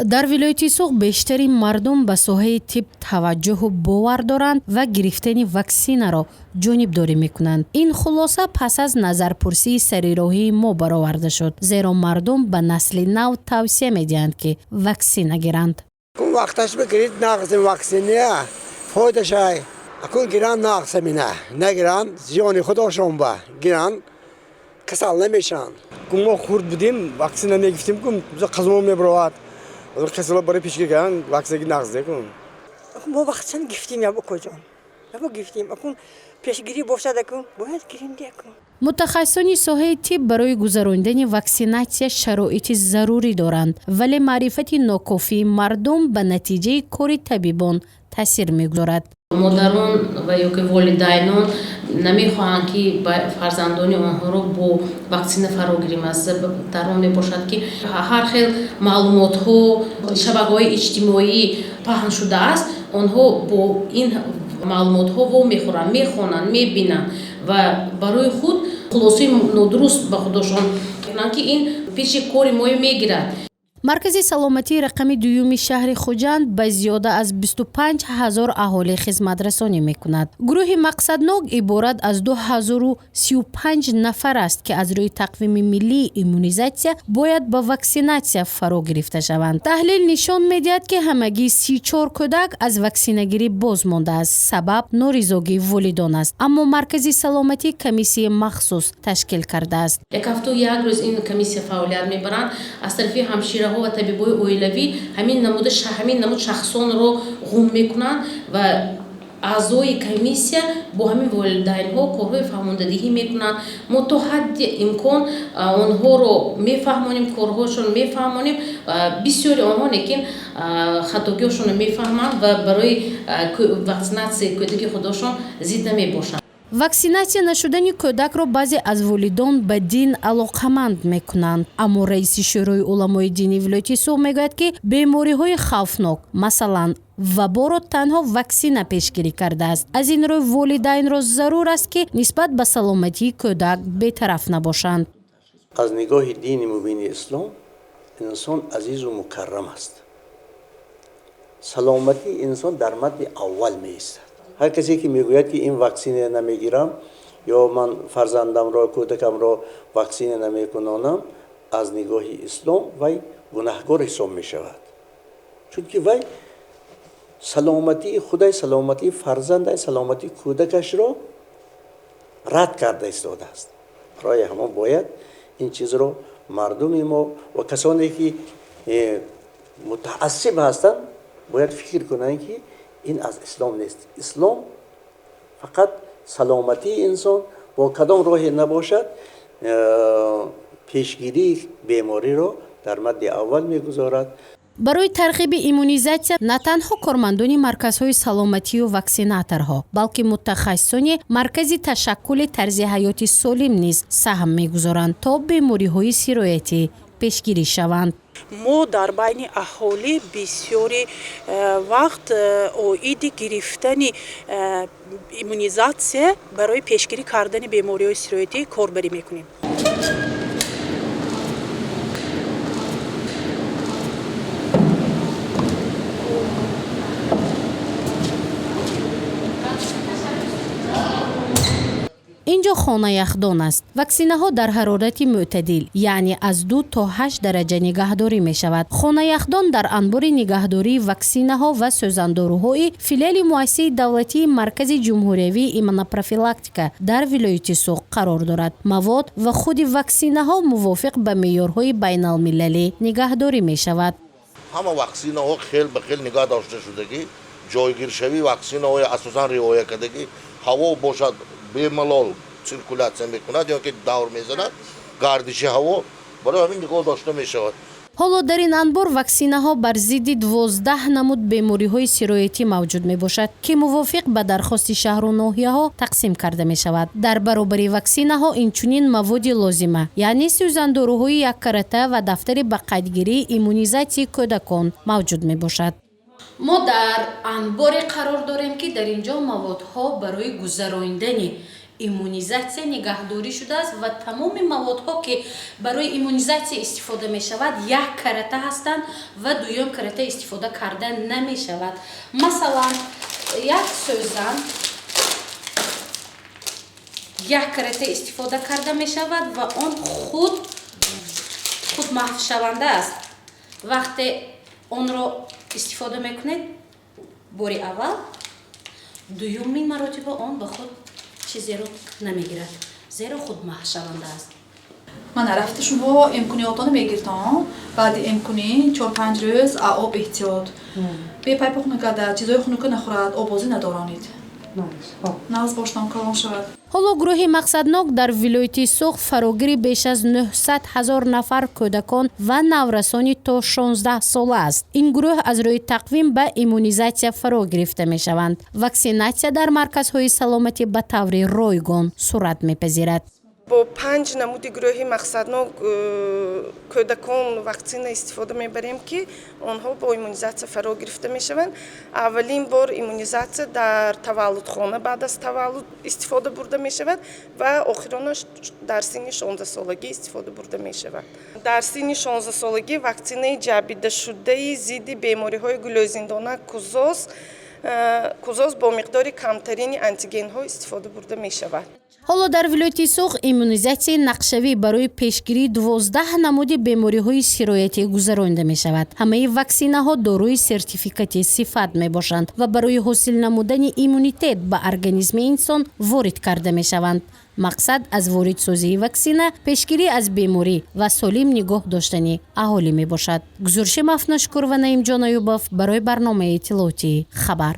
Дар вилояти Суғд бештари мардум ба соҳаи тиб таваҷҷӯҳу бовар доранд ва гирифтани ваксинаро ҷонибдорӣ мекунанд. Ин хулоса пас аз назарпурсии сарироҳии мо бароварда шуд, зеро мардум ба насли нав тавсия медиҳанд, ки ваксина гиранд. Вақташ бигирид, нағзи ваксиния фоидашай. Акун гиранд, нағз мина, нагиранд, зиёни худошон ба, гиранд, касал намешаванд. Мо хурд будем, ваксина мегирифтем, ку қазмо мебаровад. Касало барои пешгирӣ кардан ваксинаги нағз декун. Мо вақчан гирифтем, ябо коҷон, ябо гирифтем. Акун пешгирӣ бошад, акун бояд гирем декун. Мутахассисони соҳаи тиб барои гузаронидани ваксинатсия шароити зарурӣ доранд, вале маърифати нокофии мардум ба натиҷаи кори табибон таъсир мегузорад. Модарон ва ё ки волидайнон намехоҳанд, ки фарзандони онҳоро бо ваксина фаро гирим. Дар он мебошад, ки ҳар хел маълумотҳо шабакаҳои иҷтимоӣ паҳн шудааст. Онҳо бо ин маълумотҳо вомехӯранд, мехонанд, мебинанд ва барои худ хулосаи нодуруст ба худошон мекунанд, ки ин пеши кори моё мегирад. Маркази саломатии рақами дуюми шаҳри Хуҷанд ба зиёда аз 25 ҳазор аҳолӣ хизматрасонӣ мекунад. Гурӯҳи мақсаднок иборат аз 2035 нафар аст, ки аз рӯи тақвими миллии иммунизатсия бояд ба ваксинатсия фаро гирифта шаванд. Таҳлил нишон медиҳад, ки ҳамагӣ 34 кӯдак аз ваксинагирӣ боз мондааст. Сабаб норизогии волидон аст, аммо маркази саломатӣ комиссияи махсус ташкил кардааст. Як ҳафту як рӯз ин комиссия фаъолият мебаранд. Аз тарафи ҳамшираҳо ва табибои оилавӣ ҳамин намуд шахсонро ғум мекунанд ва аъзои комиссия бо ҳамин волидайнҳо корҳои фаҳмондадиҳӣ мекунанд. Мо то ҳадди имкон онҳоро мефаҳмонем, корҳошонро мефаҳмонем. Бисёри онҳо лекин хатогиҳошонро мефаҳманд ва барои ваксинатсияи кӯдаки худошон зид намебошанд. Ваксинатсия нашудани кӯдакро баъзе аз волидон ба дин алоқаманд мекунанд, аммо раиси Шӯрои уламои дини вилояти Суғд мегӯяд, ки бемориҳои хавфнок, масалан ваборо, танҳо ваксина пешгирӣ кардааст. Аз ин рӯй волидайнро зарур аст, ки нисбат ба саломатии кӯдак бетараф набошанд. Аз нигоҳи дини мубини ислом инсон азизу мукаррам аст. Саломатии инсон дар мадди аввал меистад. Ҳар касе ки мегӯяд, ки ин ваксина намегирам ё ман фарзандамро, кӯдакамро ваксина намекунонам, аз нигоҳи ислом вай гунаҳкор ҳисоб мешавад, чунки вай саломатии худай, саломатии фарзандай, саломатии кӯдакашро рад карда истодааст. Барои ҳамон бояд ин чизро мардуми мо ва касоне ки мутаассиб ҳастанд, бояд фикр кунанд, ки ин аз ислом нест. Ислом фақат саломатии инсон бо кадом роҳе набошад, пешгирии бемориро дар мадди аввал мегузорад. Барои тарғиби иммунизатсия на танҳо кормандони марказҳои саломатию ваксинаторҳо, балки мутахассисони маркази ташаккули тарзи ҳаёти солим низ саҳм мегузоранд, то бемориҳои сироятӣ пешгирӣ шаванд. Мо дар байни аҳолӣ бисёри вақт оиди гирифтани иммунизатсия барои пешгирӣ кардани бемориҳои сироятӣ корбарӣ мекунем. Ин ҷо хона яхдон аст. Ваксинаҳо дар ҳарорати мӯътадил, яъне аз 2 то 8 дараҷа нигаҳдорӣ мешавад. Хонаяхдон дар анбори нигаҳдории ваксинаҳо ва сӯзандоруҳои филиали муассисаи давлатии Маркази ҷумҳуриявии иммунопрофилактика дар вилояти Суғд қарор дорад. Мавод ва худи ваксинаҳо мувофиқ ба меъёрҳои байналмилалӣ нигаҳдорӣ мешавад. Ҳама ваксинаҳо хел ба хел нигаҳ дошта шудагӣ, ҷойгиршавии ваксинаҳои асосан риоя кардагӣ. Ҳаво бошад, бемалол циркулятсия мекунад ё ки давр мезанад, гардиши ҳаво, барои ҳамин нигоҳ дошта мешавад. Ҳоло дар ин анбор ваксинаҳо бар зидди 12 намуд бемориҳои сироятӣ мавҷуд мебошад, ки мувофиқ ба дархости шаҳру ноҳияҳо тақсим карда мешавад. Дар баробари ваксинаҳо инчунин маводи лозима, яъне сӯзандоруҳои яккарата ва дафтари ба қайдгирии иммунизатсияи кӯдакон мавҷуд мебошад. Мо дар анборе қарор дорем, ки дар ин ҷо маводҳо барои гузарондани Иммунизатсия нигаҳдорӣ шудааст ва тамоми маводҳо, ки барои иммунизатсия истифода мешавад, як карата ҳастанд ва дуюм карата истифода карда намешавад. Масалан, як сӯзан як карата истифода карда мешавад ва он худ маҳвшаванда аст. Вақте онро истифода мекунед бори аввал, дуюмин маротиба он ба худ чизеро намегирад, зеро худ маҳвшаванда аст. Мана, рафта шумо эмкуниётонро мегиртон. Баъди эмкунӣ 4-5 рӯз об эҳтиёт, бепайпоқ накарда, чизои хунука нахӯрад, оббозӣ надоронед. Нағз боштон, калон шавад. Ҳоло гурӯҳи мақсаднок дар вилояти Суғд фарогири беш аз 900 ҳазор нафар кӯдакон ва наврасони то 16 сола аст. Ин гурӯҳ аз рӯи тақвим ба иммунизатсия фаро гирифта мешаванд. Ваксинатсия дар марказҳои саломатӣ ба таври ройгон сурат мепазирад. Бо панҷ намуди гурӯҳи мақсаднок кӯдакон ваксина истифода мебарем, ки онҳо бо иммунизатсия фаро гирифта мешаванд. Аввалин бор иммунизатсия дар таваллудхона баъд аз таваллуд истифода бурда мешавад ва охиронаш дар синни 16-солагӣ истифода бурда мешавад. Дар синни 16-солагӣ ваксинаи ҷабидашудаи зидди бемориҳои гулӯзиндона, кузоз бо миқдори камтарини антигенҳо истифода бурда мешавад. Ҳоло дар вилояти Суғд иммунизатсияи нақшавӣ барои пешгирии 12 намуди бемориҳои сироятӣ гузаронида мешавад. Ҳамаи ваксинаҳо дорои сертификати сифат мебошанд ва барои ҳосил намудани иммунитет ба организми инсон ворид карда мешаванд. Мақсад аз воридсозии ваксина пешгирӣ аз беморӣ ва солим нигоҳ доштани аҳолӣ мебошад. Гузориши Мафнашукур ва Наимҷон Аюбов барои барномаи иттилоотии «Хабар».